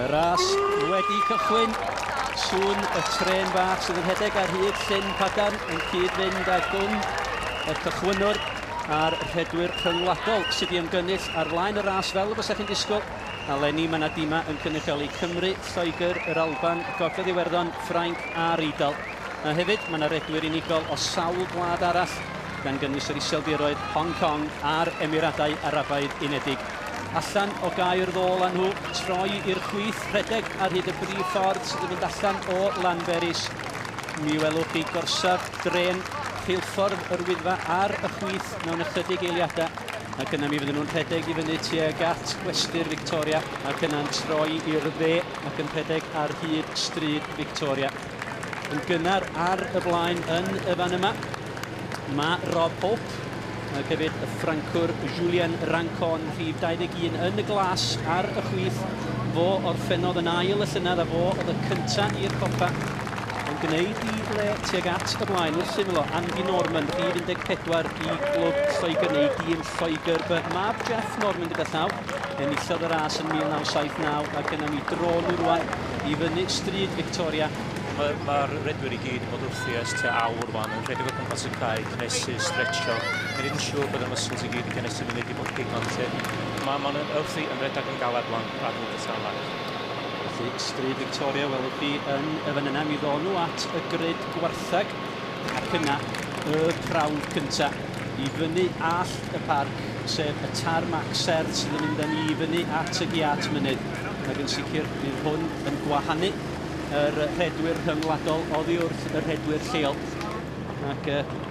Y ras wedi cychwyn. Sŵn y trên bach sydd yn rhedeg ar hyd Llyn Padarn yn cyd-fynd â gwn y cychwynnwr a'r rhedwyr rhyngwladol sydd i ymgynnull ar flaen y ras fel y bysech chi'n disgwyl. A leni mae yna dimau yn cynrychioli Cymru, Lloegr, yr Alban, Gogledd Iwerddon, Ffrainc a'r Eidal. A hefyd mae yna redwyr unigol o sawl gwlad arall, gan gynnwys yr Iseldiroedd, Hong Kong a'r Emiradau Arabaidd Unedig. Allan o Gaer Ddôl â nhw, troi i'r chwith, rhedeg ar hyd y brif ffordd sydd yn mynd allan o Lanberis. Mi welwch chi gorsaf drên rheilffordd yr Wyddfa ar y chwith mewn ychydig eiliadau, ac yna mi fydden nhw'n rhedeg i fyny tuag at Gwesty'r Victoria, ac yna'n troi i'r dde ac yn rhedeg ar hyd Stryd Victoria. Yn gynnar ar y blaen yn y fan yma, mae Rob Hope, ac hefyd y Ffrancwr Julien Rancon, rhif 21 yn y glas ar y chwith. Fo orffennodd yn ail y llynedd a fo oedd y cyntaf i'r copa yn gwneud i le tuag at y blaen wrth syml o Andy Norman, rhif 14 i glwb Lloegr neu i dîm Lloegr. Fy mab Jeff Norman gyda llaw, enillodd y ras yn 1979 ac yna mi dro nhw rwan i fyny Stryd Victoria. Mae'r ma redwyr i gyd yn bod wrthi ers tua awr wan, yn rhedeg o gwmpas y cae, cynnesu, stretcho, gwneud yn siŵr bod y muscles i gyd i cynnesu fyny wedi bod digon lle. Mae ma nhw'n wrthi yn rhedeg yn galed wan ar hyd y tarmac. Felly, Stryd Victoria, welwch chi yn y fan yna, mi ddoon nhw at y grid gwartheg ac yna y prawf cynta i fyny allt y parc, sef y tarmac serth sydd yn mynd â ni i fyny at y giât mynydd. Ac yn sicr bydd hwn yn gwahanu yr rhedwyr rhyngwladol oddi wrth y rhedwyr lleol. Ac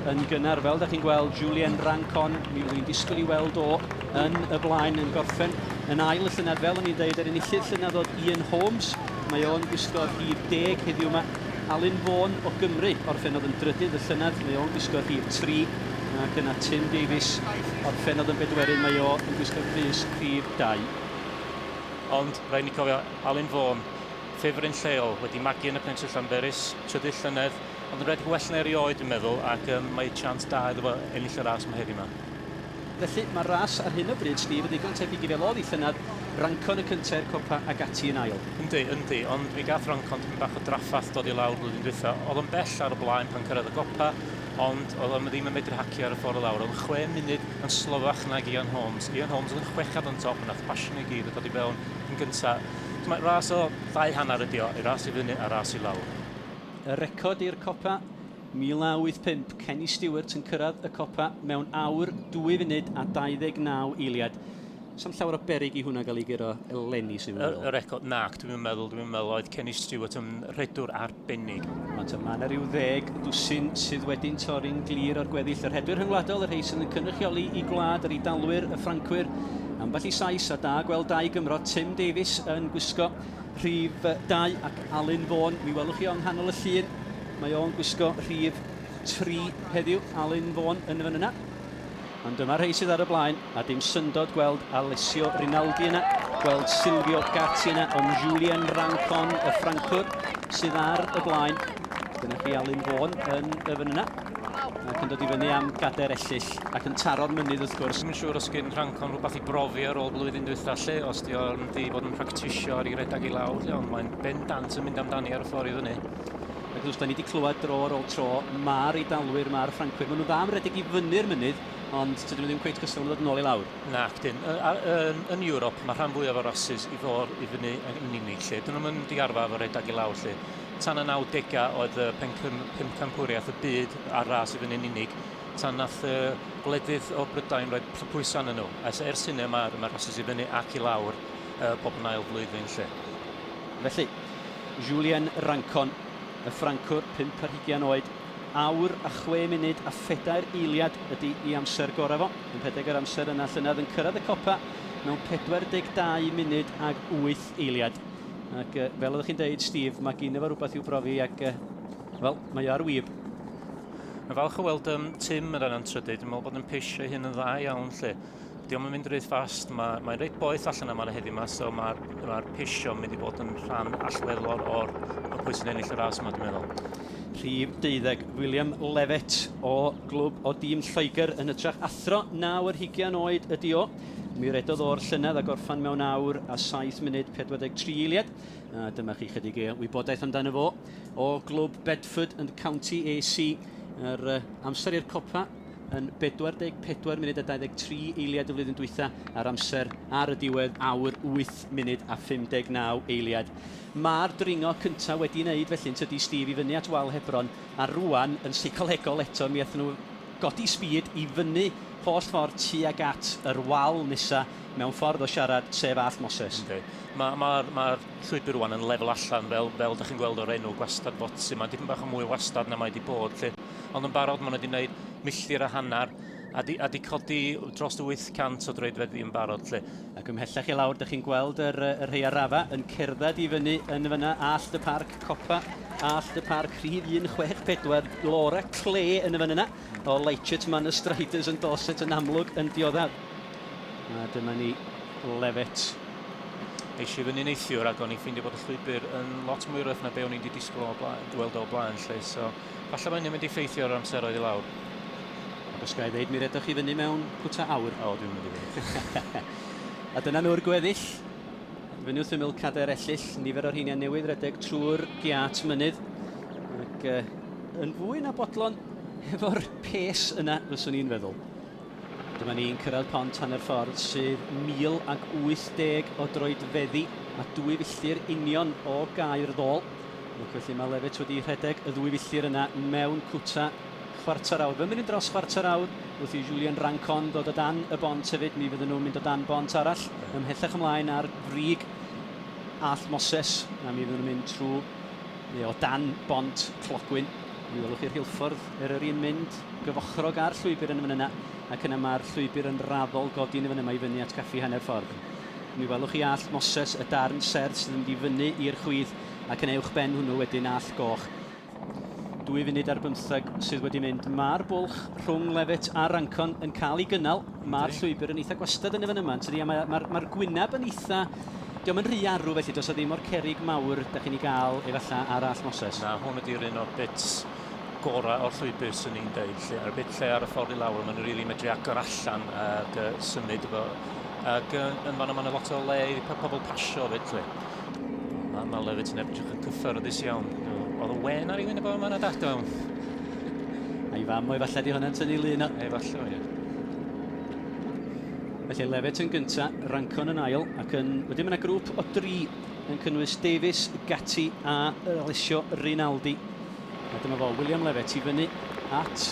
yn gynnar, fel da chi'n gweld, Julien Rancon, mi fyddwn ni'n disgwyl i weld o yn y blaen yn gorffen yn ail y llynedd, fel o'n i'n dweud, yr enillydd llynedd oedd Ian Holmes, mae o'n gwisgo rhif 10 heddiw yma. Alun Vaughan o Gymru orffennodd yn drydydd y llynedd, mae o'n gwisgo rhif 3, ac yna Tim Davies orffennodd yn bedwerydd, mae o yn gwisgo crys rhif 2. Ond rhaid ni cofio Alun Vaughan, ffefryn lleol, wedi magu yn y pentref Llanberis, trydydd llynedd, ond yn rhedeg well na erioed dwi'n meddwl, ac um, mae chance da iddo fo ennill y ras yma heddiw yma. Felly, mae'r ras ar hyn o bryd, Steve, yn ddigon tebyg i fel oedd hi llynedd, Rancon y cyntaf i'r copa ac ati yn ail. Yndi, yndi, ond mi gath Rancon tipyn bach o drafferth dod i lawr blwyddyn dwytha. Oedd o'n bell ar y blaen pan cyrraedd y gopa, ond oedd o'n ddim yn medru hacio ar y ffordd i lawr. Oedd o'n chwe munud yn slofach nag Ian Holmes. Ian Holmes oedd yn chwechad on top, nath pasio nhw i gyd a dod i fewn yn gynta. So mae ras o ddau hanner ydi o, ras i fyny a ras i lawr. Y record i'r copa 1985, Kenny Stewart yn cyrraedd y copa mewn awr, 2 funud a 29 eiliad. Sa'm llawer o beryg i hwnna gael ei guro eleni, sy'n meddwl. Y record, nac, dwi'n meddwl, dwi'n meddwl oedd Kenny Stewart yn rhedwr arbennig. Ond mae yna rhyw ddeg dwsin sydd wedi'n torri'n glir o'r gweddill. Y rhedwyr rhyngwladol, y rhai sydd yn cynrychioli i gwlad, yr Eidalwyr, y Ffrancwyr, ambell i Sais, a da gweld dau Gymro, Tim Davies yn gwisgo rhif 2 ac Alun Vaughan, mi welwch chi o yng nghanol y llun, mae o'n gwisgo rhif 3 heddiw, Alun Vaughan yn y fan yna. Ond dyma'r rhai sydd ar y blaen, a dim syndod gweld Alessio Rinaldi yna, gweld Silvio Gatti yna, ond Julien Rancon, y Ffrancwr, sydd ar y blaen. Dyna chi Alun Vaughan yn y fan yna, ac yn dod i fyny am gader ellyll, ac yn taro'r mynydd wrth gwrs. Dwi'm yn siŵr os gyn Rhancon rhywbeth i brofi ar ôl blwyddyn dwytha lle, os di o'n mynd i fod yn practisio ar ei redag i lawr lle, ond mae'n bendant yn mynd amdani ar y ffordd i fyny. Ac wrth gwrs, da ni wedi clywed dro ar ôl tro, mae'r Eidalwyr, mae'r Ffrancwyr, maen nhw'n dda am redeg i fyny'r mynydd, ond tydyn nhw ddim cweit cystal yn dod yn ôl i lawr. Nac dyn. Yn, yn Ewrop, mae rhan fwyaf o'r rhasys i fod i fyny yn unig lle. Dyn nhw'n mynd i arfer efo redag i lawr lle. Tan y 90au oedd y pencampwriaeth y byd ar ras i fyny'n unig, tan nath y gwledydd o Brydain roi pwysau arnyn nhw. A ers hynny mae'r mae rhasys i fyny ac i lawr bob yn ail flwyddyn lle. Felly, Julien Rancon, y Ffrancwr, 25 oed, awr a chwe munud a phedair eiliad ydy ei amser gorau fo. Yn rhedeg yr amser yna llynedd yn cyrraedd y copa mewn 42 munud ag 8 eiliad. Ac fel oeddech chi'n deud, Steve, mae gynno fo rhywbeth i'w brofi ac, wel, mae o ar wib. Mae'n falch o weld um, Tim yn rhan trydydd. Dwi'n meddwl bod yn peisio ei hun yn dda iawn lle. Dio'm yn mynd reit fast, mae, mae'n reit boeth allan yma heddiw yma, so mae'r mae pisio yn mynd i fod yn rhan allweddol o'r, o'r pwy sy'n ennill y ras yma, dwi'n meddwl. Rhif 12, William Levitt o glwb o dîm Lloegr yn hytrach athro 29 oed ydi o. Mi redodd o'r llynedd a gorffan mewn awr a 7 munud 43 eiliad. A dyma chi chydig o wybodaeth amdano fo. O glwb Bedford and County AC, yr amser i'r copa yn 44 munud a 23 eiliad y flwyddyn dwytha, a'r amser ar y diwedd awr 8 munud a 59 eiliad. Mae'r dringo cyntaf wedi wneud felly yn tydi Steve i fyny at wal Hebron, a rwan yn seicolegol eto mi aethon nhw godi speed i fyny holl ffordd tuag at yr wal nesa mewn ffordd o siarad, sef Allt Moses. Yndi. Mae'r ma, ma llwybr rwan yn lefel allan fel, fel dych chi'n gweld o'r enw Gwastad Fotsi. Mae'n dipyn bach o mwy wastad na mae wedi bod. Lle. Ond yn barod maen nhw wedi gwneud milltir a hanner a di, a di codi dros y 800 o droedfeddi yn barod. Lle. Ac ymhellach i lawr, dych chi'n gweld yr, y rhei arafa yn cerdded i fyny yn fyna, Allt y Parc, Copa, Allt y Parc, rhif 164, Laura Clay yn y fan yna, o Lytchett Manor Striders yn Dorset yn amlwg yn dioddef. A dyma ni Levitt. Eis i fyny neithiwr ac o'n i'n ffeindio bod y llwybr yn lot mwy rough na be o'n i wedi disgwyl o blaen, gweld o blaen lle, so falle mae'n mynd i ffeithio ar amseroedd i lawr. Ac os ga i ddeud, mi redwch chi fyny mewn cwta awr. O, dwi'n mynd i fyny. A dyna nhw'r gweddill. Fyny wrth ymyl Cader Ellyll, nifer o'r rheiniau newydd redeg trwy'r giât mynydd. Ac yn fwy na bodlon efo'r pace yna, fyswn i'n feddwl. Dyma ni'n cyrraedd pont hanner ffordd sydd 1080 o droedfeddi a dwy filltir union o Gaer Ddôl. Ac felly mae Levitt wedi rhedeg y ddwy filltir yna mewn cwta chwarter awr. Fy mynd dros chwarter awr wrth i Julien Rancon ddod o dan y bont hefyd. Mi fydden nhw'n mynd o dan bont arall ymhellach ymlaen ar frig Allt Moses a mi fydden nhw'n mynd trwy neu o dan bont Clogwyn. Mi welwch chi'r rheilffordd Eryri yn mynd gyfochrog â'r llwybr yn y fan yna, ac yna mae'r llwybr yn raddol godi yn y fan yma i fyny at Caffi Hanner Ffordd. Mi welwch chi Allt Moses, y darn serth sydd yn mynd i fyny i'r chwith, ac yna uwch ben hwnnw wedyn Allt Goch. 2 funud ar bymtheg sydd wedi mynd. Mae'r bwlch rhwng Levitt a Rancon yn cael ei gynnal. Mae'r llwybr yn eitha gwastad yn y fan yma, yn tydi? A mae'r ma, ma gwyneb yn eitha... Dio'm yn rhy arw felly, does o ddim o'r cerig mawr da chi'n ei gael efallai ar Allt Moses. Na, hwn ydy'r un o'r bits gorau o'r llwybr sy'n ni'n deud. Lle, ar y bit lle ar y ffordd i lawr, mae'n rili really medru agor allan ac symud efo. Ac yn fanna mae'n lot o le i pobl pasio fyd, lle. Mae ma Levitt yn edrych yn cyffyrddus iawn. Oedd y wen ar ei wyneb o yma na dad o'n. A'i fam o'i falle di hwnna'n tynnu lun o. Ei falle, ie. Felly Levitt yn gynta, Rancon yn ail, ac yn, wedyn mae yna grŵp o dri yn cynnwys Davies, Gatti a Alessio Rinaldi. A dyma fo, William Levitt i fyny at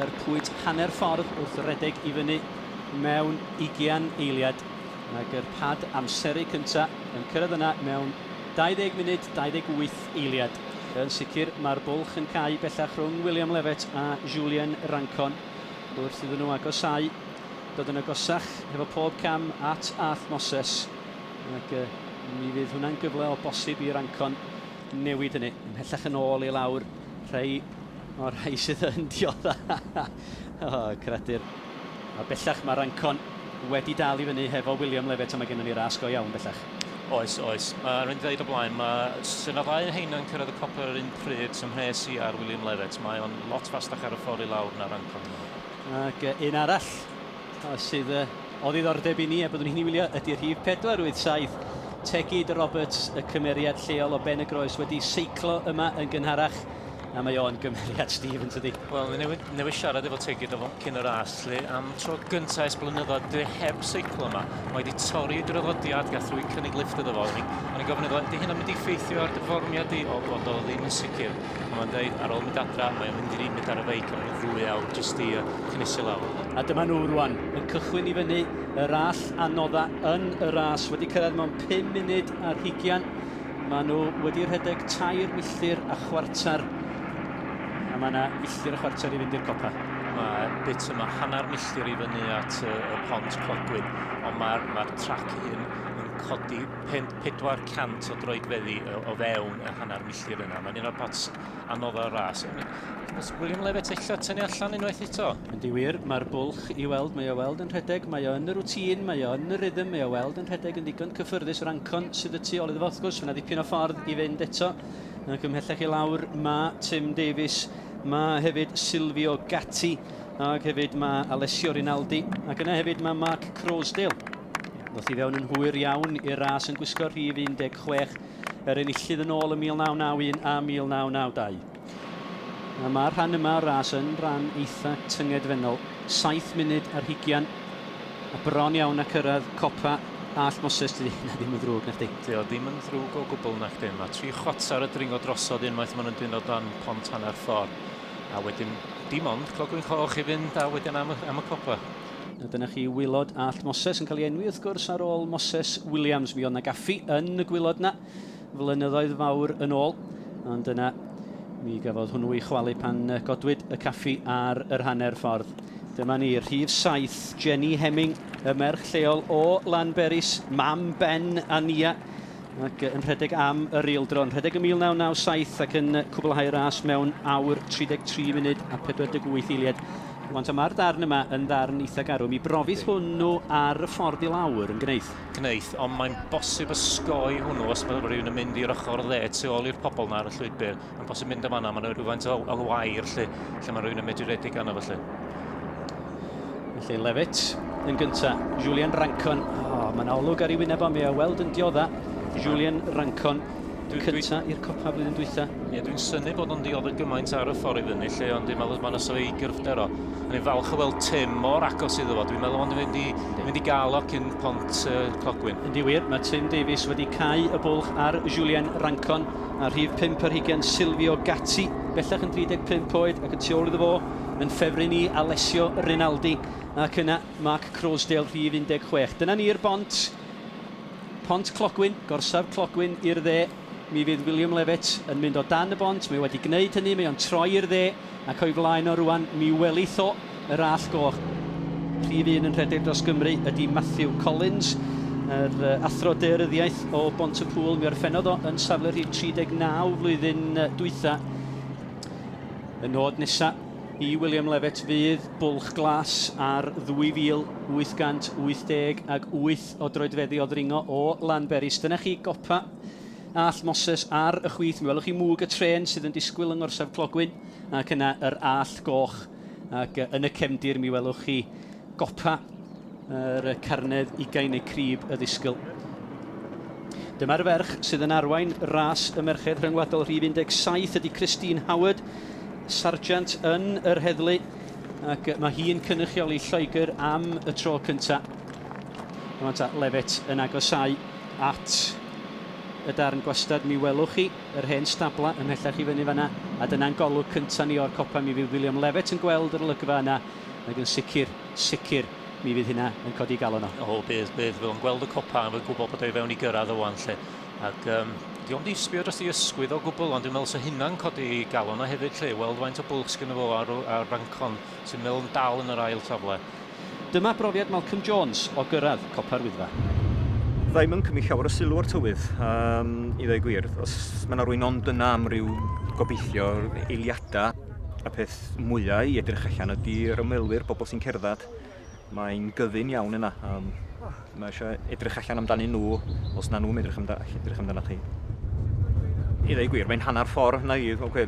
yr pwynt hanner ffordd wrth redeg i fyny mewn 20 eiliad. Ac yr pad amseru cynta yn cyrraedd yna mewn 20 munud 28 eiliad. Yn sicr, mae'r bwlch yn cau bellach rhwng William Levitt a Julien Rancon wrth iddyn nhw agosau, dod yn agosach efo pob cam at Allt Moses. Ac mi fydd hwnna'n gyfle o bosib i Rancon newid hynny. Ymhellach yn ôl i lawr, rhai o'r rhai sydd yn diodda. O, creadur. A bellach mae Rancon wedi dal i fyny hefo William Levitt, a mae gennym ni ras go iawn bellach. Oes, oes. Mae rwy'n dweud o blaen, mae sy'n y ddau heina'n cyrraedd y copa yr un pryd sy'n mhres i ar William Levitt. Mae o'n lot fastach ar y ffordd i lawr na Rancon. Ac un arall sydd o ddiddordeb i ni a byddwn ni'n wylio ydy'r rhif 487. Tegid Roberts, y cymeriad lleol o Ben y Groes, wedi seiclo yma yn gynharach. A mae o'n gymeriad, Steve, yn tydi? Wel, ni newydd siarad efo Tegid efo cyn y ras, lle am tro gyntaf ers blynyddoedd dwi heb seiclo yma. Mae wedi torri draddodiad, gath rhywun cynnig lift iddo fo. O'n i'n gofyn iddo, ydy hynna'n mynd i ffeithio ar dy formiad di? O, ond oedd o ddim yn sicr. Ond mae'n dweud, ar ôl mynd adra, mae'n mynd i mynd ar y feic am 2 awr jyst i cynhesu lawr. A dyma nhw rwan, yn cychwyn i fyny yr allt anodda yn y ras. Wedi cyrraedd mewn 5 munud ar hugian. Maen nhw wedi rhedeg 3 milltir a chwarter. A mae yna filltir a chwarter i fynd i'r copa. Mae bit yma hanner milltir i fyny at y pont Clogwyn, ond mae'r ma trac hyn yn codi 400 o droedfeddi o fewn y hanner milltir yna. Mae'n un o'r parts anodda'r ras. Os William Levitt ella tynnu allan unwaith eto? Yndi wir, mae'r bwlch i weld, mae o weld yn rhedeg, mae o yn y rwtîn, mae o yn y rhythm, mae o weld yn rhedeg yn ddigon cyffyrddus. Rancon sydd y tu ôl iddo fo, wrth gwrs, mae yna ddipyn o ffordd i fynd eto. Ac ymhellach i lawr mae Tim Davies, mae hefyd Silvio Gatti, ac hefyd mae Alessio Rinaldi, ac yna hefyd mae Mark Crosdale. Ddoth i fewn yn hwyr iawn i'r ras yn gwisgo rhif 16, yr enillydd yn ôl yn 1991 a 1992. A mae'r rhan yma o'r ras yn ran eitha tyngedfennol. 7 munud ar hugian a bron iawn a cyrraedd copa Allt Moses, dydy hynna ddim yn ddrwg, nachdi? Dydy o ddim yn ddrwg o gwbl, nachdi. Mae tri chwarter y dringo drosodd unwaith maen nhw'n dyn o dan pont hanner ffordd. A wedyn dim ond clogwyn coch i fynd a wedyn am y, am y copa. A dyna chi wylod Allt Moses yn cael ei enwi wrth gwrs ar ôl Moses Williams. Mi oedd 'na gaffi yn y gwylod 'na flynyddoedd fawr yn ôl, ond yna mi gafodd hwnnw ei chwalu pan godwyd y caffi ar yr hanner ffordd. Dyma ni, rhif 7, Jenny Hemming, y merch lleol o Lanberis, mam Ben a Nia, ac yn rhedeg am yr eildro, yn rhedeg yn 1997 ac yn cwblhau ras mewn awr 33 munud a 48 eiliad. Rwan ta mae'r darn yma yn ddarn eitha garw. Mi brofith hwnnw ar y ffordd i lawr yn gneith. Gneith, ond mae'n bosib osgoi hwnnw os mae rhywun yn mynd i'r ochr dde tu ôl i'r pobl na ar y llwybr. Mae'n bosib mynd am fanna, mae'n rhywfaint o, o wair lle, lle mae rhywun yn medru rhedeg arno felly. Felly Levitt yn gynta, Julian Rancon. Oh, mae'n olwg ar ei wyneb o, mi o weld yn diodda. Julian Rancon. Cynta i'r copa blwyddyn dwytha. Ie, dwi'n synnu bod o'n dioddef gymaint ar y ffordd i fyny lle, ond dwi'n meddwl mae'n os ei gryfder o. O'n i'n falch o weld Tim mor agos iddo fo. Dwi'n meddwl ond mynd i, mynd i gael o cyn pont uh, Clogwyn. Yndi wir, mae Tim Davies wedi cau y bwlch ar Julien Rancon a rhif 5 ar hugain Silvio Gatti, bellach yn 35 oed ac y tu ôl iddo fo yn ffefryn i Alessio Rinaldi ac yna Mark Crosdale rhif 16. Dyna ni'r bont. Pont Clogwyn, gorsaf Clogwyn i'r dde. Mi fydd William Levitt yn mynd o dan y bont, mae o wedi gwneud hynny, mae o'n troi i'r dde ac o'i flaen o rwan mi welith o yr Allt Goch. Rhif un yn rhedeg dros Gymru ydy Matthew Collins, yr athro daearyddiaeth o Bont-y-pŵl. Mi orffennodd o yn safle rhif 39 flwyddyn dwytha. Y nod nesa i William Levitt fydd Bwlch Glas ar 2,888 o droedfeddi o ddringo o Lanberis. Dyna chi gopa Allt Moses ar y chwith. Mi welwch chi mwg y trên sydd yn disgwyl yng ngorsaf Clogwyn ac yna yr Allt Goch. Ac yn y cefndir mi welwch chi gopa yr carnedd ugain neu crib y ddisgwyl. Dyma'r ferch sydd yn arwain ras y merched rhyngwladol rhif 17 ydy Christine Howard, sarjant yn yr heddlu, ac mae hi'n cynrychioli Lloegr am y tro cyntaf. Rwan ta, Levitt yn agosáu at y darn gwastad, mi welwch chi yr hen stabla ymhellach i fyny fanna, a dyna'n golwg cyntaf ni o'r copa. Mi fydd William Levitt yn gweld yr olygfa yna, ac yn sicr, sicr, mi fydd hynna yn codi galon o. O, bydd, bydd. Fydd o'n gweld y copa a fydd gwybod bod o i fewn i gyrraedd o wan, lle. Ac um, di o'm di sbio dros ei ysgwydd o gwbl, ond dwi'n meddwl sa hynna'n codi ei galon o hefyd, lle, weld faint o bwlch sgynno fo ar, ar Rancon, sy'n meddwl yn dal yn yr ail safle. Dyma brofiad Malcolm Jones o gyrraedd copa'r Wyddfa. Ddim yn cymryd llawer o sylw o'r tywydd, um, i ddweud gwir. Os mae yna rwy'n ond yna am ryw gobeithio eiliadau, y peth mwyaf i edrych allan ydy'r ymwelwyr, bobl sy'n cerdded. Mae'n gyfun iawn yna. Um, mae eisiau edrych allan amdanyn nhw, os na nhw'n edrych, amda, edrych amdano chi. I ddweud gwir, mae'n hanner ffordd na i, okay,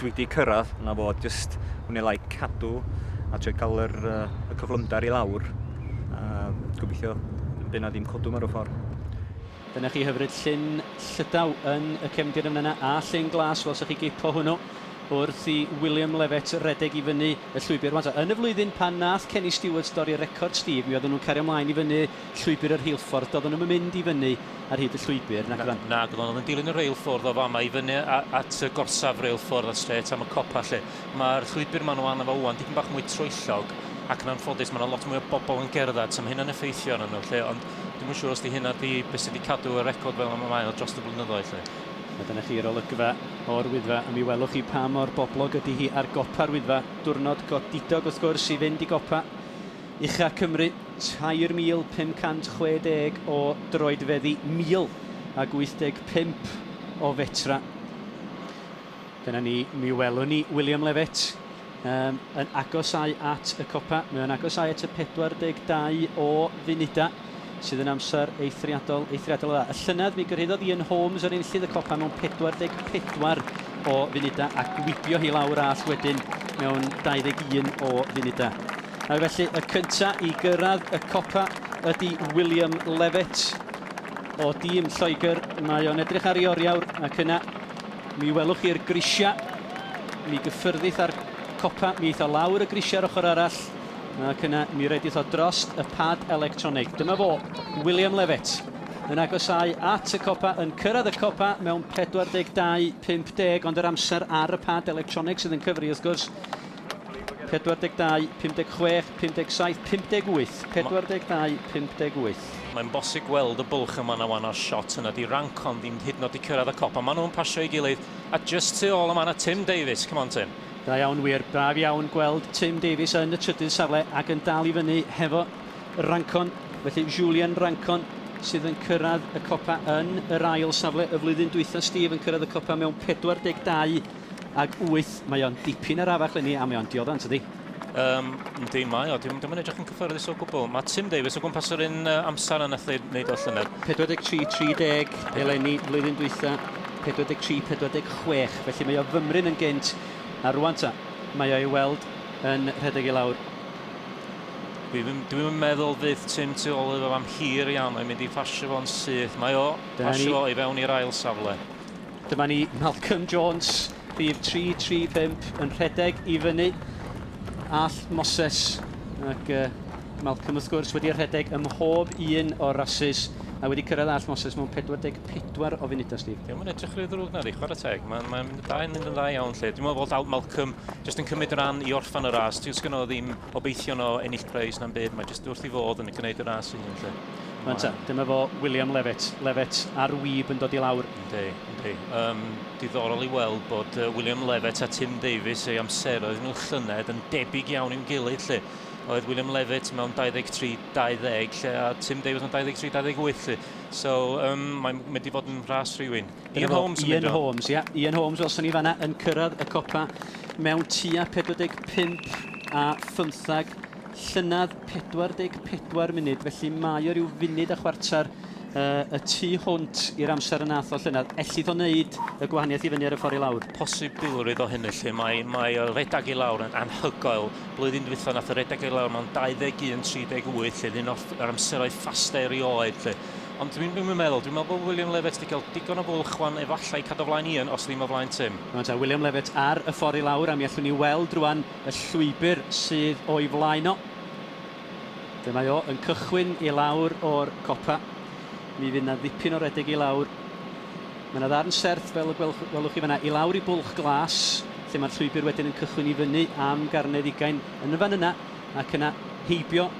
dwi wedi cyrraedd, na fo, just hwnna lai cadw a trio cael yr, uh, y cyflymder i lawr. A gobeithio bydd na ddim codwm ar y ffordd. Dyna chi hyfryd Llyn Llydaw yn y cefndir yn yna a Llyn Glas, welsoch chi gipo hwnnw wrth i William Levitt redeg i fyny y llwybr. Wan ta, yn y flwyddyn pan nath Kenny Stewart dorri record Steve, mi oedden nhw'n cario ymlaen i fyny llwybr y rheilffordd, doedden nhw'm yn mynd i fyny ar hyd y llwybr, nac oeddan? Na, na, oedden nhw'n dilyn y reilffordd o fama i fyny at y gorsaf reilffordd a strêt am y copa 'lly. Mae'r llwybr maen nhw arno fo ŵan dipyn bach mwy troellog ac yn anffodus mae 'na lot mwy o bobl yn gerdded so mae hynna'n effeithio arnyn nhw 'lly ond dwi'm yn siŵr os 'di hynna 'di beth sydd 'di cadw y record fel y mae o dros y blynyddoedd 'lly. A dyna chi'r olygfa o'r Wyddfa, a mi welwch chi pa mor boblog ydy hi ar gopa'r Wyddfa. Diwrnod godidog wrth gwrs i fynd i gopa ucha Cymru, 3,560 o droedfeddi, 1,085 o fetra. Dyna ni, mi welwn ni William Levitt um, yn agosáu at y copa. Mae o'n agosáu at y 42 o funudau, sydd yn amser eithriadol, eithriadol o dda. Y llynedd mi gyrhaeddodd Ian Holmes yr enillydd y copa mewn 44 o funudau a gwibio hi lawr all wedyn mewn 21 o funudau. A felly y cyntaf i gyrraedd y copa ydy William Levitt o dîm Lloegr. Mae o'n edrych ar ei oriawr ac yna mi welwch chi'r grisiau. Mi gyffyrddith ar copa, mi eith o lawr y grisiau ar ochr arall ac yna mi redith o drost y pad electronig. Dyma fo, William Levitt, yn agosáu at y copa, yn cyrraedd y copa mewn 42.50, ond yr amser ar y pad electronig sydd yn cyfri wrth gwrs. 42, 56, 57, 58. 42, 58. Mae'n bosib gweld y bwlch yma na wan o'r shot yna. Di Rancon ddim hyd yn oed 'di cyrraedd y copa. Maen nhw'n pasio ei gilydd. A just tu ôl yma na Tim Davies. Come on, Tim. Da iawn wir. Braf iawn gweld Tim Davies yn y trydydd safle ac yn dal i fyny hefo Rancon. Felly Julian Rancon sydd yn cyrraedd y copa yn yr ail safle. Y flwyddyn dwytha Steve yn cyrraedd y copa mewn 42 ag 8. Mae o'n dipyn arafach 'leni a mae o'n diodda yn tydi? Yndi, mae o. Dim yn edrych yn cyffyrddus o gwbl. Mae Tim Davies o gwmpas yr un amser a nath ei wneud o llynedd. 43.30 eleni, flwyddyn dwytha, 43.46. Felly mae o fymryn yn gynt, a rwan ta, mae o i weld yn rhedeg i lawr. Dwi'm dwi meddwl fydd Tim tu ôl iddo am hir iawn. Mae'n mynd i phasio fo'n syth. Mae o, pasio fo i fewn i'r ail safle. Dyma ni Malcolm Jones, rhif 335, yn rhedeg i fyny Allt Moses. Ac Malcolm, wrth gwrs, wedi rhedeg ym mhob un o'r rasys a wedi cyrraedd Allt Moses mewn 44 o funudau, Steve. Dio'm yn edrych rhy ddrwg na di, chwarae teg. Mae'n mae mynd yn dda iawn lle. Dwi'n meddwl bod Malcolm jyst yn cymryd rhan i orffan y ras. Dwi'n sgynno ddim obeithion o ennill preis na'n byd. Mae jyst wrth i fod yn gwneud y ras i hun lle. Rwan ta, dyma fo William Levitt. Levitt ar wib yn dod i lawr. Yndi, yndi. Diddorol i weld bod William Levitt a Tim Davies eu amseroedd nhw llynedd yn debyg iawn i'w gilydd lle. Oedd William Levitt mewn 23.20 lle a Tim Davies mewn 23.28 lle. So um, mae'n mynd i fod yn ras rhywun. Ian Holmes yn mynd Ian Holmes, ia. Yeah. Ian Holmes, welson ni fanna, yn cyrraedd y copa mewn tua 45 a phymthag. Llynedd 44 munud, felly mae o ryw funud a chwarter y tu hwnt i'r amser y nath o llynedd. Ellith o wneud y gwahaniaeth i fyny ar y ffordd i lawr? Posibilrwydd o hynny lle mae, mae o redag i lawr yn anhygoel. Blwyddyn dwytha nath o redag i lawr mewn 21.38 lle, un o'r amseroedd ffasta erioed lle. Ond dwi'n dwi meddwl, dwi'n meddwl bod William Levitt wedi cael digon o fwlch wan efallai cadw flaen Ian os ddim o flaen Tim. Rwan ta, William Levitt ar y ffordd i lawr a mi allwn ni weld rwan y llwybr sydd o'i flaen o. Dyma o yn cychwyn i lawr o'r copa. Mi fydd 'na ddipyn o redeg i lawr. Mae 'na ddarn serth fel y gwelwch, welwch chi fanna i lawr i Bwlch Glas, lle mae'r llwybr wedyn yn cychwyn i fyny am Garnedd Ugain yn y fan yna, ac yna heibio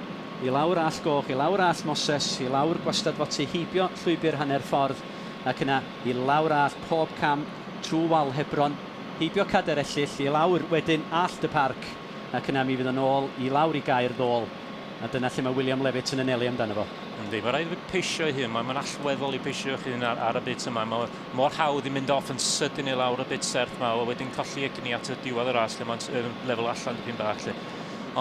i lawr Allt Goch, i lawr Allt Moses, i lawr Gwastad Foty, heibio llwybr hanner ffordd, ac yna i lawr allt pob cam trwy wal Hebron, heibio Cader Ellyll, i lawr wedyn Allt y Parc, ac yna mi fydd o'n ôl i lawr i Gaer Ddôl, a dyna lle mae William Levitt yn anelu amdano fo. Yndi, mae rhaid i fi peisio ei hun, mae'n allweddol i peisio'ch hun ar, ar y bit yma. Mae mor hawdd i mynd off yn sydyn i lawr y bit serth yma, a wedyn colli egni at y diwedd y ras lle mae'n lefel allan dipyn bach. Lle.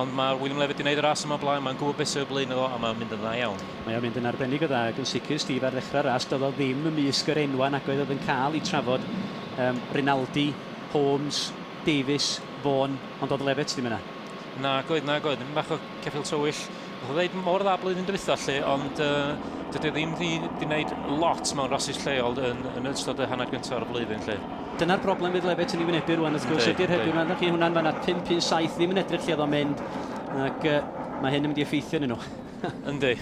Ond mae William Levitt wedi gwneud y ras yma blaen, mae'n gwybod beth sydd o blaen iddo a mae'n mynd yn dda iawn. Mae o'n mynd yn arbennig o dda ac yn sicr, Steve, ar ddechrau'r ras, doedd o ddim ymysg yr enwau nag oedd oedd yn cael eu trafod. Um, Rinaldi, Holmes, Davies, Vaughan, ond oedd Levitt ddim yna. Nag oedd, nag oedd. Ddim bach o ceffyl tywyll. Nath o ddeud mor dda blwyddyn dwytha lle, ond uh, dydy o ddim di, di wneud lot mewn rhasys lleol yn, yn ystod y hanner gyntaf o'r flwyddyn lle. Dyna'r broblem fydd Levitt yn ei wynebu rwan, wrth gwrs, ydy'r rhedwyr yma. Chi hwnna'n fanna 5-1-7, ddim yn edrych lle oedd o'n mynd, ac uh, mae hyn yn mynd i effeithio yn nhw. Yndi.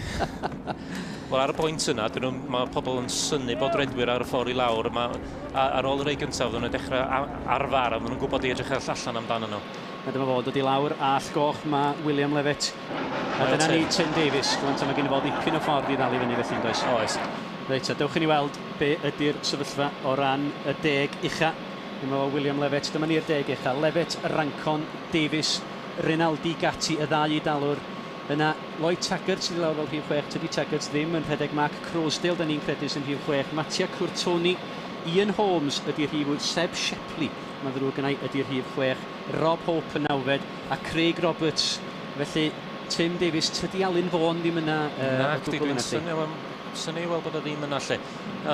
Wel, ar y pwynt yna, dyn nhw, mae pobl yn synnu bod redwyr ar y ffordd i lawr. Mae, ar ôl y rei gyntaf, oedden nhw'n dechrau arfer, a oedden nhw'n gwybod i edrych allan amdano nhw. A dyma fo, dod i lawr Allt Goch, mae William Levitt. A dyna ni Tim Davies. Rwan ta, mae gen i fo ddipyn o ffordd i ddal i fyny felly, yn does? Oes. Reit, a dewch i ni weld be ydy'r sefyllfa o ran y deg ucha. Dyma fo William Levitt, dyma ni'r deg ucha. Levitt, Rancon, Davies, Rinaldi, Gatti, y ddau Eidalwr. Yna, Lloyd Taggart sydd i lawr fel rhif 6, tydi Taggart ddim yn rhedeg. Mark Crosdale, da ni'n credu sy'n rhif 6. Mattia Curtoni, Ian Holmes ydy rhif 8, Seb Shepley, mae'n ddrwg gennau, ydy rhif 6. Rob Hope yn nawfed, a Craig Roberts. Felly, Tim Davies, tydi Alun Vaughan ddim yna uh, o gwbl yna ti? Dwi'n synnu i weld bod o ddim yna lle.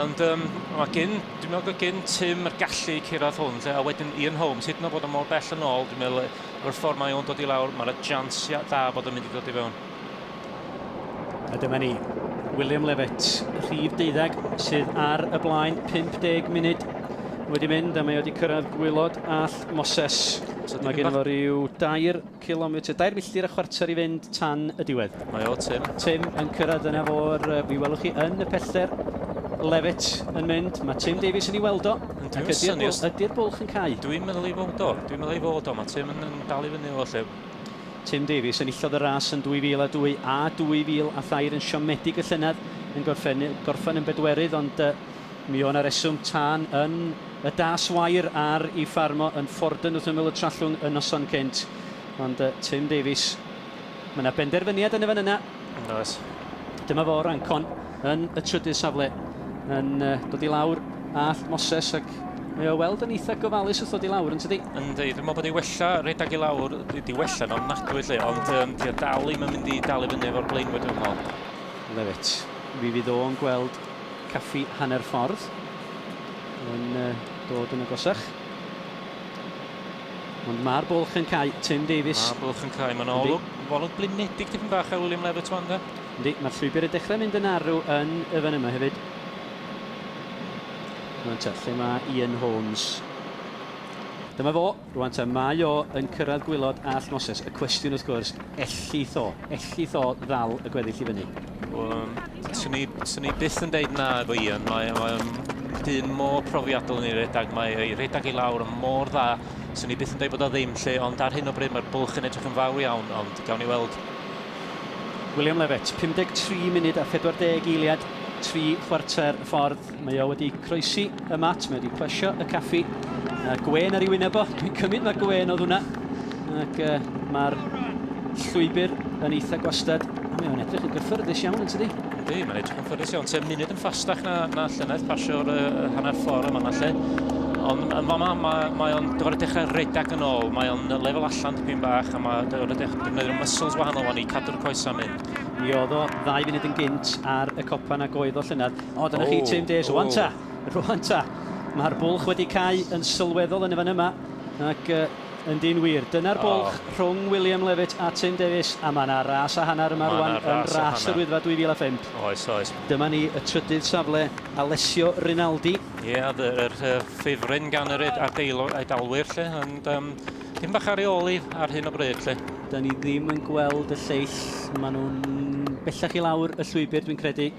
Ond um, mae gyn, dwi'n meddwl bod gyn Tim yr gallu i cyrraedd hwn, lle, a wedyn Ian Holmes, hyd yn oed bod o mor bell yn ôl, dwi'n meddwl, o'r ffordd mae o'n dod i lawr, mae'r chance dda bod o'n mynd i ddod i fewn. A dyma ni, William Levitt, rhif deuddeg, sydd ar y blaen 50 munud wedi mynd a mae wedi cyrraedd gwylod all Moses. So mae gen fo rhyw 2 kilometr, 2 milltir a chwarter i fynd tan y diwedd. Mae o, Tim. Tim yn cyrraedd yna fo'r, mi welwch chi yn y pellter, Levitt yn mynd. Mae Tim Davies yn ei weld o. Ac ydy'r bwlch, ydy bwlch yn cau? Dwi'n meddwl ei fod o. Dwi'n meddwl ei fod o. Mae Tim yn, yn dal i fyny o lle. Tim Davies enillodd y ras yn 2002 a 2003 yn siomedig y llynedd yn gorffen, gorffen yn bedwerydd ond uh, mi o'na reswm tân yn y das wair ar ei ffarmo yn Ffordun wrth ymyl y Trallwng y noson cynt. Ond uh, Tim Davies, mae yna benderfyniad yn y fan yna. Oes. Dyma fo Rancon yn y trydydd safle yn uh, dod i lawr all Moses ac mae o weld yn eitha gofalus wrth ddod i lawr yn tydi? Yndi, dwi'n meddwl bod ei wella redag i lawr, di wella yn ofnadwy lle, ond um, di o dal i'm yn mynd i dal i fyny efo'r blaenwyr dwi'n meddwl. Levitt, mi fydd o'n gweld caffi hanner ffordd yn uh, dod yn agosach. Ond mae'r bwlch yn cau, Tim Davies. Mae'r bwlch yn cau, mae'n olwg, olwg blinedig tipyn bach ar William Levitt wan de. Yndi, mae'r llwybr yn dechrau mynd yn arw yn y fan yma hefyd. Rwan te, lle mae Ian Holmes? Dyma fo, rwan te, mae o yn cyrraedd gwylod all Moses. Y cwestiwn wrth gwrs, ellith o, ellith o ddal y gweddill i fyny? Um, swn i, swn i byth yn deud na efo Ian. Mae, mae dyn mor profiadol yn ei redag, mae ei redag i lawr yn mor dda. Swn i byth yn deud bod o ddim lle, ond ar hyn o bryd mae'r bwlch yn edrych yn fawr iawn, ond gawn ni weld. William Levitt, 53 munud a 40 eiliad, 3 chwarter y ffordd. Mae o wedi croesi y mat, mae wedi plesio y caffi. Gwen ar ei wyneb o, dwi'n cymryd mae gwen oedd hwnna. Ac uh, mae'r llwybr yn eitha gwastad. A mae o'n edrych yn gyffyrddus iawn yn tydi? Yndi, mae'n edrych yn ffyrddus iawn. Tua munud yn ffastach na, na llynedd pasio'r uh, hanner ffordd yma na lle. Ond yn fama, mae, mae o'n gorfod dechrau redag yn ôl. Mae o'n lefel allan dipyn bach a mae o'n defnyddio'r muscles wahanol fan i cadw'r coesau mynd. Mi oedd o ddau funud yn gynt ar y copa nag oedd o llynedd. O, dyna chi Tim Davies. Rwan ta, rwan ta. Mae'r bwlch wedi cau yn sylweddol yn y fan yma. Ac uh, Yndyn wir. Dyna'r bwlch oh. rhwng William Levitt a Tim Davies. A mae yna ras a hanner yma rwan yn ras yr Wyddfa 2005. Oes, oes. Dyma ni y trydydd safle, Alessio Rinaldi. Ie, yeah, yr ffefryn gan yr Eidalwyr, lle. Ond um, dim bach ar ei ôl i ar hyn o bryd, lle. Da ni ddim yn gweld y lleill. Maen nhw'n bellach i lawr y llwybr, dwi'n credu.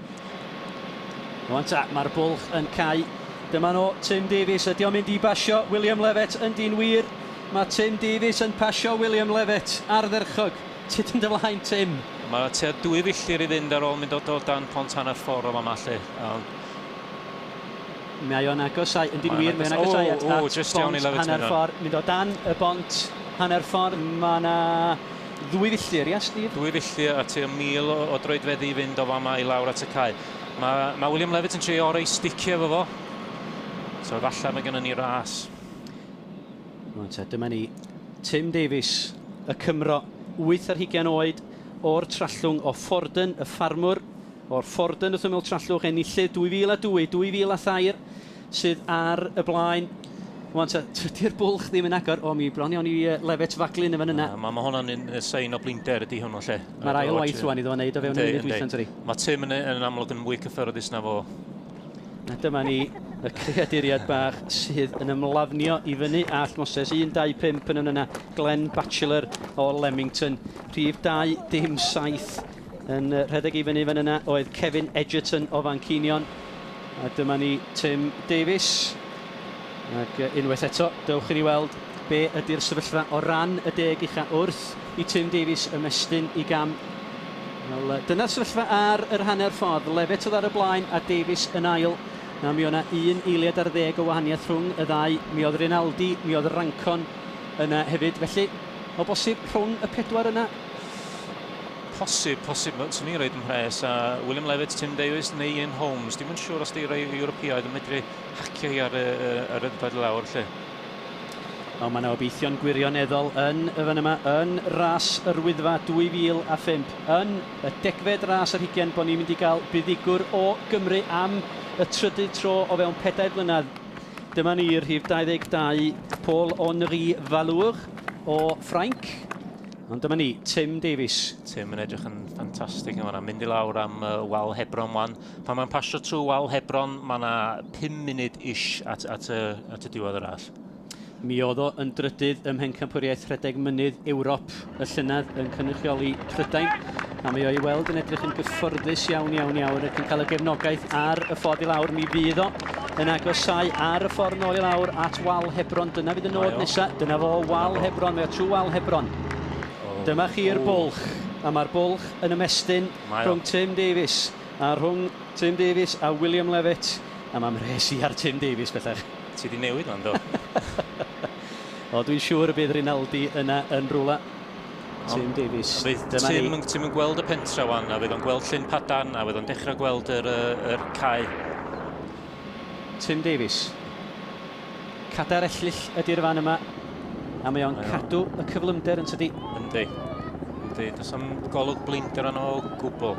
Rwan ta, mae'r bwlch yn cau. Dyma nhw, Tim Davies. Ydy o'n mynd i basio William Levitt yn dyn wir? Mae Tim Davies yn pasio William Levitt ardderchog. Tyd yn dy flaen, Tim. Mae tua dwy filltir i fynd ar ôl mynd o dod dan pont hanner ffordd o fama lle. Ond... Mae o'n agosau, yn dyn wir, mae o'n agosau at, at bont hanner ffordd. Mynd o dan y bont hanner ffordd, mae yna ddwy filltir, ia, Steve? Dwy filltir a tua 1,000 o, o droedfeddi i fynd o fama i lawr at y cae. Mae, mae William Levitt yn trio orau sticio efo fo. So efallai mae gennym ni ras. Rwan te, dyma ni. Tim Davies, y Cymro, 8 ar hugain oed, o'r Trallwng, o Ffordun, y ffarmwr, o'r Ffordun wrth ymyl Trallwch, enillydd 2002, 2003, sydd ar y blaen. Rwan te, tydi'r bwlch ddim yn agor. O, mi bron iawn i Levitt faglu yn y fan yna. Mae ma hwnna'n un sein o blinder ydy hwnnw lle. Mae'r ail waith rwan iddo fo wneud o fewn y munud dwytha, tydi? Mae Tim yn, yn amlwg yn mwy cyffyrddus na fo. A dyma ni y creaduriad bach sydd yn ymlafnio i fyny Allt Moses. 1, 2, 5 yn yna. Glenn Batchelor o Leamington. Rhif 2, dim 7 yn rhedeg i fyny fan yna oedd Kevin Edgerton o Fanceinion. A dyma ni Tim Davies. Ac unwaith eto, dewch i ni weld be ydy'r sefyllfa o ran y deg ucha wrth i Tim Davies ymestyn i gam. Wel, dyna'r sefyllfa ar yr hanner ffordd. Levitt oedd ar y blaen a Davies yn ail. Na, mi o'na un eiliad ar ddeg o wahaniaeth rhwng y ddau. Mi oedd Rinaldi, mi oedd Rancon yna hefyd. Felly, o bosib rhwng y pedwar yna. Posib, posib. Swn i'n rhaid ymhres a William Levitt, Tim Davies neu Ian Holmes. Dim yn siŵr os di rei Ewropeaidd yn medru hacio hi ar y, ar y ddod lawr lle. O, mae yna obeithion gwirioneddol yn y fan yma, yn ras yr Wyddfa 2005, yn y degfed ras ar hugain bod ni'n mynd i gael buddugwr o Gymru am y trydydd tro o fewn pedair blynedd. Dyma ni'r rhif 22, Paul-Henri Vallour o Ffrainc. Ond dyma ni, Tim Davies. Tim yn edrych yn ffantastig yn fanna, mynd i lawr am wal Hebron wan. Pan mae'n pasio trwy wal Hebron, mae yna 5 munud ish at, at, y, at y diwedd yr all. Mi oedd o yn drydydd ym Mhencampwriaeth Rhedeg Mynydd Ewrop y llynedd yn cynrychioli Prydain, a mae o i weld yn edrych yn gyfforddus iawn, iawn, iawn ac yn cael y gefnogaeth ar y ffordd i lawr. Mi fydd o yn agosáu ar y ffordd nôl i lawr at Wal Hebron. Dyna fydd y nod nesaf. Dyna fo, Wal Hebron. Mae o trwy Wal Hebron. Dyma chi'r bwlch, a mae'r bwlch yn ymestyn rhwng Tim Davies a rhwng Tim Davies a William Levitt, a mae mhres i ar Tim Davies bellach. Ti 'di newid wan do? O, dwi'n siŵr y bydd Rinaldi yna yn rwla. Tim Davies. Fydd Dyma Tim, ni. Tim yn gweld y pentra wan, a fydd o'n gweld Llyn Padarn, a fydd o'n dechrau gweld yr, yr cae. Tim Davies. Cadair ellyll ydy'r fan yma, a mae o'n cadw y cyflymder yn tydi. Yndi. Yndi. Does am golwg blinder arno o gwbl.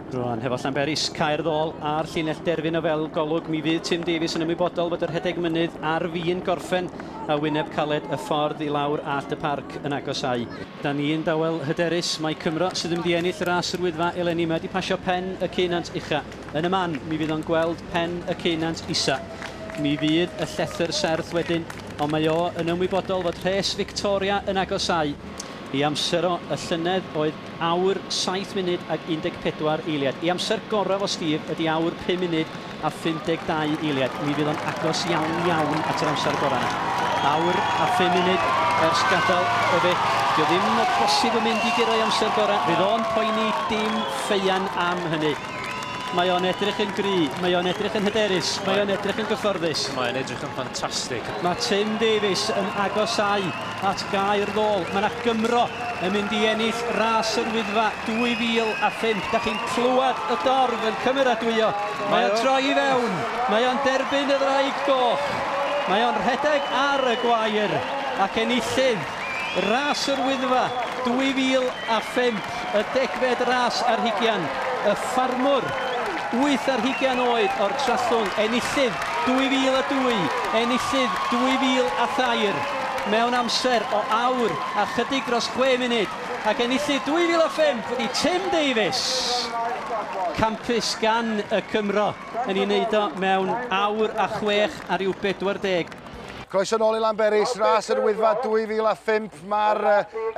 Rwan, hefo Llanberis, Caer Ddôl a'r llinell derfyn o fel golwg, mi fydd Tim Davies yn ymwybodol fod y rhedeg mynydd ar fin gorffen a wyneb caled y ffordd i lawr Allt y Parc yn agosáu. Da ni'n dawel hyderus mai Cymro sydd yn mynd i ennill ras yr Wyddfa eleni. Mae wedi pasio pen y ceunant ucha. Yn y man, mi fydd o'n gweld pen y ceunant isa. Mi fydd y llethr serth wedyn, ond mae o yn ymwybodol fod rhes Victoria yn agosáu. Ei amser o y llynedd oedd awr 7 munud ag 14 eiliad. Ei amser gorau fo Steve ydy awr 5 munud a 52 eiliad. Mi fydd o'n agos iawn iawn at yr amser gorau yna. Awr a 5 munud ers gadael y Fic. Dio ddim o bosib yn mynd i guro ei amser gorau. Fydd o'n poeni dim ffeian am hynny. Mae o'n edrych yn gry, mae o'n edrych yn hyderus, mae o'n edrych yn gyfforddus. Mae'n edrych yn ffantastig. Mae Tim Davies yn agosáu at Gaer Ddôl. Mae yna Gymro yn mynd i ennill ras yr Wyddfa 2005. Da chi'n clywed y dorf yn cymeradwyo. Mae o'n troi i fewn. Mae o'n derbyn y ddraig goch. Mae o'n rhedeg ar y gwair ac enillydd ras yr Wyddfa 2005, y degfed ras ar hugian, y ffarmwr 8 ar hugian oed o'r Trallwng, enillydd 2002, enillydd 2003, mewn amser o awr a chydig dros 6 munud, ac enillydd 2005 ydy Tim Davies. Campus gan y Cymro yn ei wneud o mewn awr a chwech a rhyw 40. Croeso nôl i Lanberis, ras yr Wyddfa 2005. Mae'r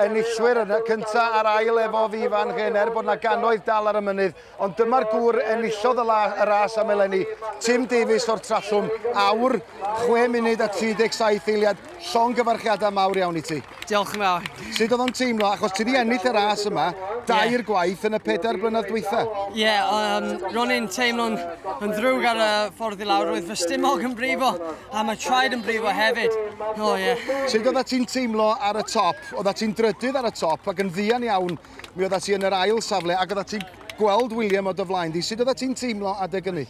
enillwyr yn y cynta a'r ail efo fi fan hyn, er bod na gannoedd dal ar y mynydd. Ond dyma'r gŵr enillodd y, la, y ras am eleni, Tim Davies o'r Trallwng, awr, 6 munud a 37 eiliad. Llongyfarchiadau mawr iawn i ti. Diolch yn fawr. Sut oedd o'n teimlo, achos ti wedi ennill y ras yma, dair yeah. gwaith yn y pedair blynedd dwytha? Ie, yeah, ro'n i'n teimlo'n yn ddrwg ar y ffordd i lawr, roedd fy stumog yn brifo, a mae traed yn brifo hefyd. Oh, yeah. Sut oedd ti'n teimlo ar y top? Oedd ti'n drydydd ar y top ac yn ddian iawn, mi oedd ti yn yr ail safle ac oedd ti'n gweld William o dy flaen di. Sut oedd ti'n teimlo adeg hynny?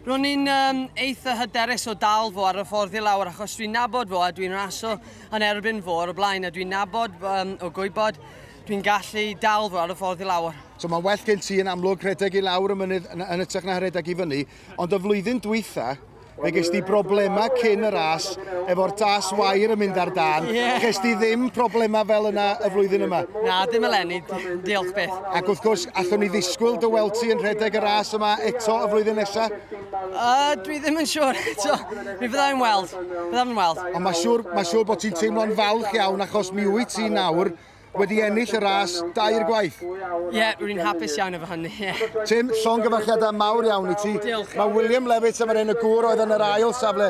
Ro'n i'n um, eitha hyderus o dal fo ar y ffordd i lawr achos dwi'n nabod fo a dwi'n raso yn erbyn fo ar y blaen a dwi'n nabod um, o gwybod dwi'n gallu dal fo ar y ffordd i lawr. So mae'n well gen ti yn amlwg rhedeg i lawr y mynydd yn, yn ytrach na rhedeg i fyny, ond y flwyddyn dwytha, fe ges di broblemau cyn y ras, efo'r das wair yn mynd ar dan. Yeah. Ges di ddim problemau fel yna y flwyddyn yma? Na, dim eleni, diolch byth. Ac wrth gwrs, allwn ni ddisgwyl dy weld ti yn rhedeg y ras yma eto y flwyddyn nesaf? Dwi ddim yn siŵr eto. Mi fyddai'n weld. Fyddai'n weld. Ond mae'n siŵr, ma siŵr bod ti'n teimlo'n falch iawn achos mi wyt ti nawr wedi ennill y ras dair gwaith. Ie, yeah, rwy'n hapus iawn efo hynny. Yeah. Tim, llongyfarchiadau mawr iawn i ti. Diolch. Mae William Levitt am yr un y gŵr oedd yn yr ail safle.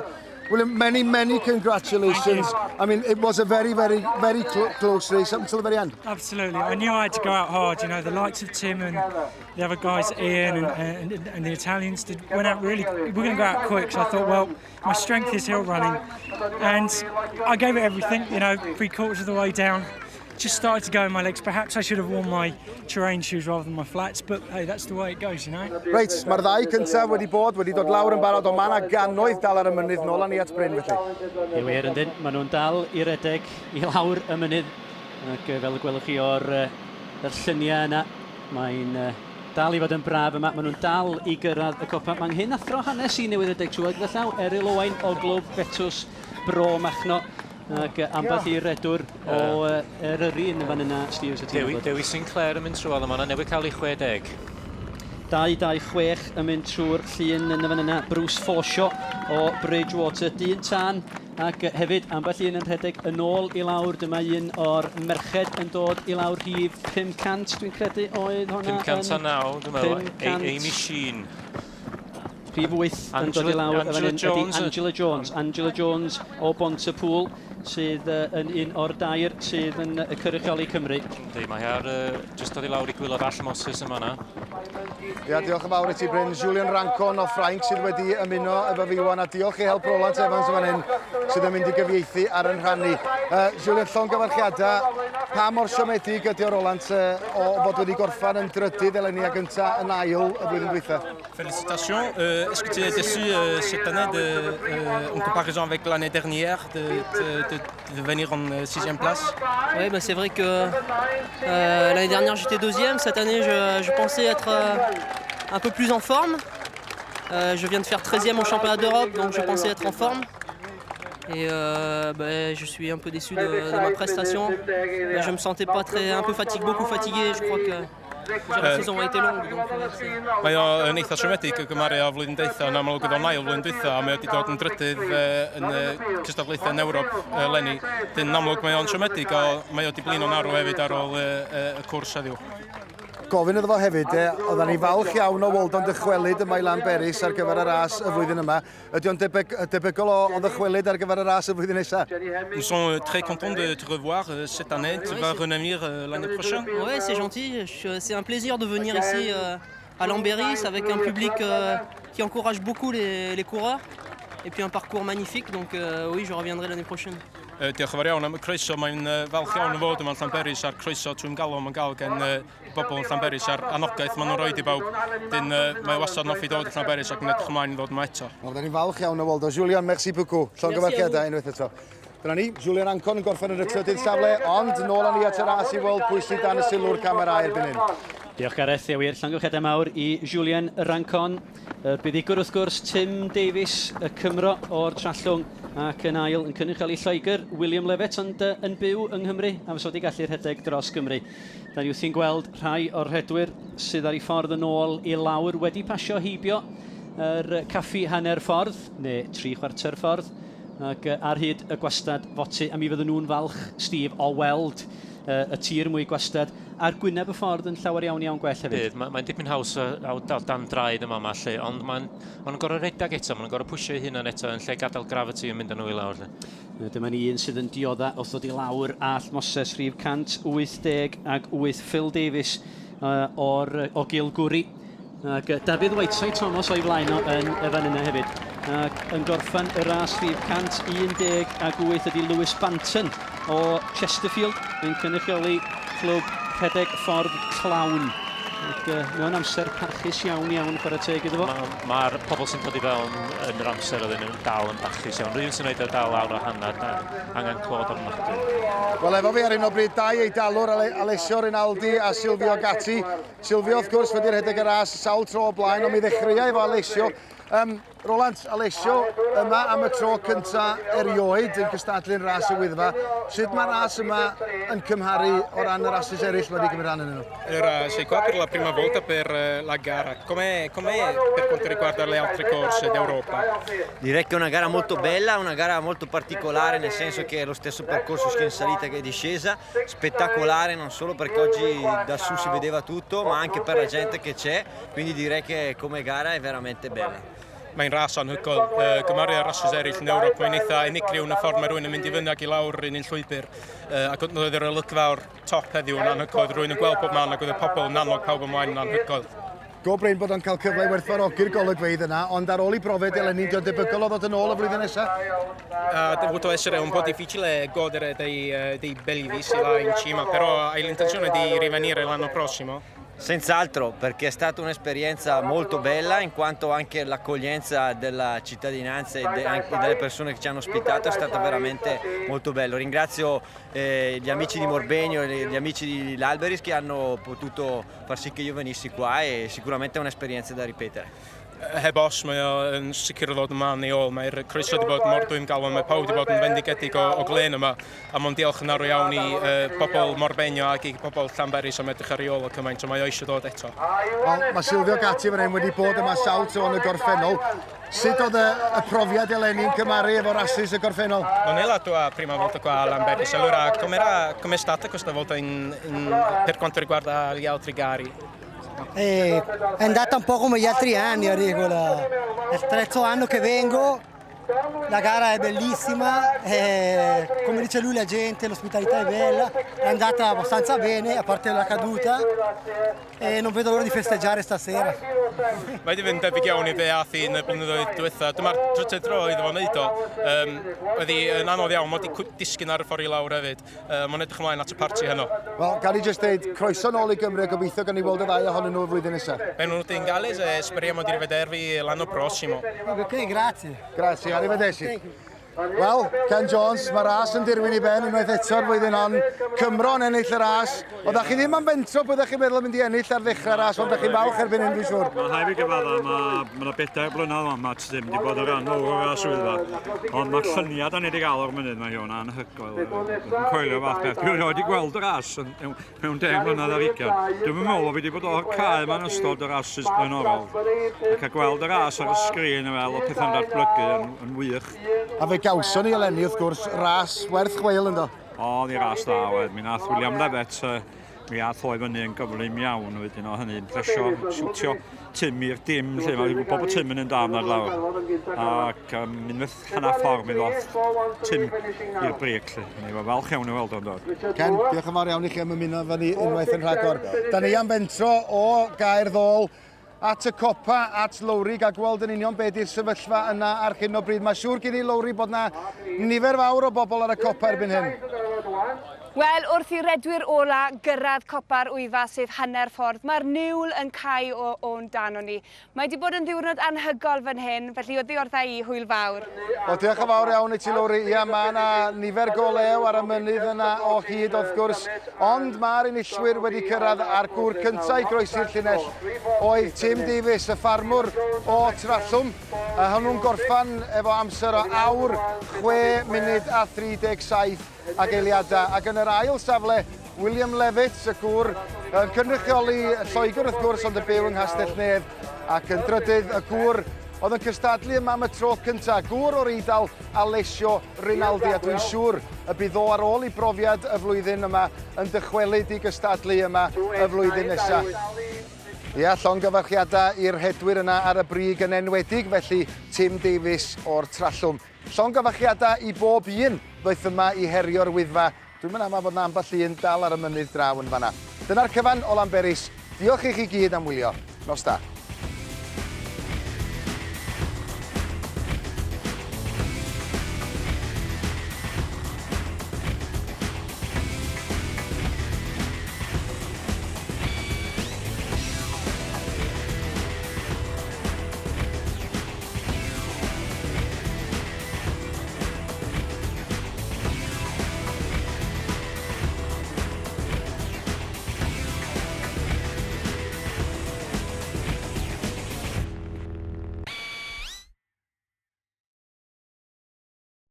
William, many, many congratulations. I mean, it was a very, very, very cl close race up until the very end. Absolutely. I knew I had to go out hard. You know, the likes of Tim and the other guys, Ian and, and, and the Italians, did, went out really, we're going to go out quick. So I thought, well, my strength is hill running. And I gave it everything, you know, 3/4 of the way down. Just started to go in my legs. Perhaps I should have worn my terrain shoes rather than my flats, but hey, that's the way it goes, you know. Reit, mae'r ddau cyntaf wedi bod, wedi dod lawr yn barod, ond mae yna gannoedd dal ar y mynydd nôl â ni at Bryn felly. Ie wir, yndyn. Maen nhw'n dal i redeg i lawr y mynydd. Ac fel y gwelwch chi o'r yr lluniau yna, mae'n dal i fod yn braf yma. Maen nhw'n dal i gyrraedd y copa. Mae'n hyn athro hanes i newydd redeg trwy gyda llaw, Eryl Owain o Glwb Betws Bro Machno. Ac ambell i redwr o Eryri yn y fan yna, Steve, os Dewi, Dewi Sinclair yn mynd trwodd yma, newydd cael ei 60. 2-2-6 yn mynd trwy'r llun yn y fan yna. Bruce Forshaw o Bridgewater, dyn tân, ac hefyd ambell un yn rhedeg yn ôl i lawr. Dyma un o'r merched yn dod i lawr, rhif 500, dwi'n credu oedd hwnna. 509, dwi'n meddwl. Amy Sheen. Rhif 8 yn dod i lawr y fan hyn ydy Angela Jones. Angela Jones o Bontypool sydd yn un o'r dair sydd yn cynrychioli Cymru. Yndi, mae hi ar jyst dod i lawr i gwylod All Moses yma na. Ia, diolch yn fawr i ti, Bryn. Julien Rancon o Ffrainc sydd wedi ymuno efo fi wan, a diolch i help Roland Evans yn fan hyn sydd yn mynd i gyfieithu ar yn rhan ni. Julien, llongyfarchiadau. Pa mor siomedig ydy o, Roland, o fod wedi gorffan yn drydydd eleni a gynta yn ail y flwyddyn dwytha? Félicitations. Est-ce que tu es déçu cette année en comparaison avec l'année dernière de venir en sixième place? Oui, bah, c'est vrai que l'année dernière j'étais deuxième. Cette année je pensais être un peu plus en forme. Je viens de faire 13e au championnat d'Europe, donc je pensais être en forme. Et bah, je suis un peu déçu de ma prestation. Bah, je me sentais pas très, un peu fatigué, beaucoup fatigué. Je crois que la saison a été longue. Donc, Mae o yn eitha siomedig o gymharu â flwyddyn dwytha, yn amlwg oedd o'n ail flwyddyn dwytha, a mae o wedi dod yn drydydd yn y cystadlaethau yn Ewrop eleni. Dyn amlwg mae o'n siomedig, a mae o wedi blino'n arw hefyd ar ôl y cwrs heddiw. Gofyn iddo fo hefyd, e, oedden ni falch iawn o weld o'n dychwelyd yma i Lanberis ar gyfer y ras y flwyddyn yma. Ydy o'n debygol o ddychwelyd ar gyfer y ras y flwyddyn nesaf? Nous sommes très contents de te revoir cette année. Tu vas revenir l'année prochaine? Oui, c'est gentil. C'est un plaisir de venir ici à Llanberis avec un public qui encourage beaucoup les coureurs et puis un parcours magnifique. Donc oui, je reviendrai l'année prochaine. Diolch yn fawr iawn am y croeso. Mae'n falch iawn o fod yma yn Llanberis a'r croeso twym galon mae'n gael gen bobl yn Llanberis a'r anogaeth maen nhw'n rhoi i bawb. Dyn, mae wastad yn hoffi dod i Llanberis ac yn edrych ymlaen i ddod yma eto. Wel, da ni'n falch iawn o weld o. Julian, merci beaucoup. Llongyfarchiadau unwaith eto. Dyna ni, Julian Ancon yn gorffen yn y trydydd safle, ond nôl â ni at y ras i weld pwy sydd dan y sylw'r camerau erbyn hyn. Diolch, Gareth, ia wir, llongyfarchiadau mawr i Julian Rancon. Y buddugwr wrth gwrs, Tim Davies, y Cymro o'r Trallwng, ac yn ail yn cynrychioli Lloegr, William Levitt, ond yn byw yng Nghymru, a fysa wedi gallu rhedeg dros Gymru. Da ni wrthi'n gweld rhai o'r rhedwyr sydd ar ei ffordd yn ôl i lawr wedi pasio heibio yr caffi hanner ffordd, neu tri chwarter ffordd, ac ar hyd y gwastad foti, a mi fydden nhw'n falch, Steve, o weld y tir mwy gwastad a'r gwyneb y ffordd yn llawer iawn iawn gwell hefyd. Bydd, mae'n dipyn haws o dan draed yma lle, ond ma nhw'n gorfod redag eto, maen nhw'n gorfod pwysio eu hunan eto yn lle gadael gravity yn mynd â nhw i lawr. Lle. Dyma ni un sydd yn diodda wrth ddod i lawr Allt Moses, rhif 188, Phil Davies o Gilgwri. Ac Dafydd Whiteside Thomas o'i flaen o yn y fan yna hefyd. Ac yn gorffen y ras rhif 118 ydy Lewis Banton o Chesterfield yn cynrychioli clwb rhedeg ffordd Clown. Ac mewn amser parchus iawn iawn, chwarae teg iddo fo. Mae'r ma pobl sy'n dod i fewn yn yr amser oedd yn dal yn barchus iawn. Rhywun sy'n rhaid o dal awr o hanner, angen clod ofnadwy. Wel, efo fi ar hyn o bryd, dau Eidalwr, Alessio Rinaldi a Silvio Gatti. Silvio, wrth gwrs, wedi rhedeg y ras sawl tro o blaen, ond mi ddechreuai efo Alessio. Roland, Alessio yma am y tro cynta erioed yn cystadlu'n ras y Wyddfa. Sut mae'r ras yma yn cymharu o ran y rasys eraill wedi cymryd rhan yn nhw? Allora, sei qua per la prima volta per la gara. Com'è per quanto riguarda le altre corse d'Europa? Direi che è una gara molto bella, una gara molto particolare, nel senso che è lo stesso percorso sia in salita che in discesa, spettacolare non solo perché oggi da su si vedeva tutto, ma anche per la gente che c'è, quindi direi che come gara è veramente bella. Mae'n ras anhygoel. Gymharu â'r rasys eraill yn Ewrop, mae'n eitha unigryw yn y ffordd mae rhywun yn mynd i fyny ac i lawr un llwybr. Ac oedd yr olygfa o'r top heddiw yn anhygoel. Rhywun yn gweld pob man ac oedd y pobl yn annog pawb ymlaen yn anhygoel. Go brin bod o'n cael cyfle i werthfawrogi'r golygfeydd yna, ond ar ôl i brofiad eleni, dio'n debygol o ddod yn ôl y flwyddyn nesaf? Ha dovuto essere un po' difficile godere dei belli visti là in cima, però hai l'intenzione di rivenire l'anno prossimo? Senz'altro, perché è stata un'esperienza molto bella, in quanto anche l'accoglienza della cittadinanza e anche delle persone che ci hanno ospitato è stata veramente molto bello. Ringrazio gli amici di Morbegno e gli amici di L'Alberis che hanno potuto far sì che io venissi qua e sicuramente è un'esperienza da ripetere. Heb os, mae o yn sicr o ddod yma yn ei ôl. Mae'r croeso wedi bod mor dwym galon, mae pawb wedi bod yn fendigedig o, o glen yma. A mae'n diolch yn arw iawn i uh, bobl Morbenio ac i bobl Llanberis am edrych ar ei ôl o cymaint, so mae o eisiau dod eto. Wel, mae Silvio Gatti fan hyn wedi bod yma sawl tro yn y gorffennol. Sut oedd y, y profiad eleni'n cymaru efo rasys y gorffennol? Non è la tua prima volta qua a Llanberis, allora com'era, com'è stata questa volta in, in, per quanto riguarda gli altri gari? E è andata un po' come gli altri anni a regola. È il terzo anno che vengo, la gara è bellissima, e, come dice lui la gente, l'ospitalità è bella, è andata abbastanza bene, a parte la caduta, e non vedo l'ora di festeggiare stasera. Mae wedi fynd debyg iawn i be ath hi yn y blynyddoedd diwetha. Dyma'r trydydd tro iddo fo wneud o. Um, oedd hi yn anodd iawn, mae wedi disgyn ar y ffordd i lawr hefyd. Uh, Mae'n edrych ymlaen at y parti heno. Wel, gawn ni jyst deud croeso nôl i Gymru a gobeithio gawn ni weld y ddau ohonyn nhw y flwyddyn nesaf. Benvenuti in Galles e speriamo di rivedervi l'anno prossimo. Ok, grazie. Grazie, arrivederci. Wel, Ken Jones, mae ras yn dirwyn i ben unwaith eto'r flwyddyn hon. Cymro yn ennill y ras. Oeddech chi ddim am fentro byddech chi'n meddwl yn mynd i ennill ar ddechrau'r ras, ond ydych chi'n falch erbyn hyn, dwi'n siŵr. Mae rhaid fi gyfadda, mae ma yna bedair blynedd o'n mae ddim wedi bod yn rhan fawr o'r ras wyddfa. Ond mae'r lluniau da ni wedi gael o'r mynydd mae hwn anhygoel. Dwi'n coelio fath beth. Dwi'n rioed wedi gweld y ras yn, mewn deg mlynedd ar ugain. Dwi'n meddwl bod fi wedi bod o'r cae yma'n ystod y rasys blaenorol. Ac a gweld y ras ar y sgrin fel o pethau'n datblygu yn, yn wych. A fe gawson ni eleni wrth gwrs ras werth chweil ynddo. O, oedd hi ras dda oedd. Mi nath William Levitt, uh, mi ath o i fyny yn gyflym iawn wedyn o hynny'n plesio siwtio Tim i'r dim lle mae'n gwybod bod Tim yn un da am lawr. Ac um, unwaith hanner ffordd mi ddoth Tim i'r brêc lle. Ni fod falch iawn i weld o'n dod. Ken, diolch yn fawr iawn i chi am ymuno efo ni unwaith yn rhagor. Da ni am fentro o Gaer Ddôl at y copa, at Lowri, gael gweld yn union be di'r sefyllfa yna ar hyn o bryd. Mae siŵr gen i, Lowri, bod na nifer fawr o bobl ar y copa erbyn hyn. Wel, wrth i redwyr ola gyrraedd copa'r Wyfa, sef hanner ffordd, mae'r niwl yn cau o, o'n dan ni. Mae wedi bod yn ddiwrnod anhygol fan hyn, felly oddi wrtha i hwyl fawr. Wel, diolch yn fawr iawn i ti, Lowri. Ia, mae yna nifer go lew ar y mynydd yna o hyd, wrth gwrs. Ond mae'r enillwyr wedi cyrraedd a'r gŵr cyntaf i groesi'r llinell oedd Tim Davies, y ffarmwr o Trallwm. A hwnnw'n gorffan efo amser o awr 6 munud a 37 ag eiliadau. Ac yn yr ail safle, William Levitt, y gŵr yn cynrychioli Lloegr wrth gwrs, ond y byw yng Nghastell Nedd. Ac yn drydydd, y gŵr oedd yn cystadlu yma am y tro cyntaf, gŵr o'r Eidal, Alessio Rinaldi, a dwi'n siŵr y bydd o ar ôl i brofiad y flwyddyn yma yn dychwelyd i gystadlu yma y flwyddyn nesaf. Ia, llongyfarchiadau i'r rhedwyr yna ar y brig yn enwedig, felly Tim Davies o'r Trallwm. Llongyfarchiadau i bob un ddoeth yma i herio'r Wyddfa. Dwi'm yn amau bod 'na ambell un dal ar y mynydd draw yn fan'na. Dyna'r cyfan o Lanberis. Diolch i chi gyd am wylio. Nos da.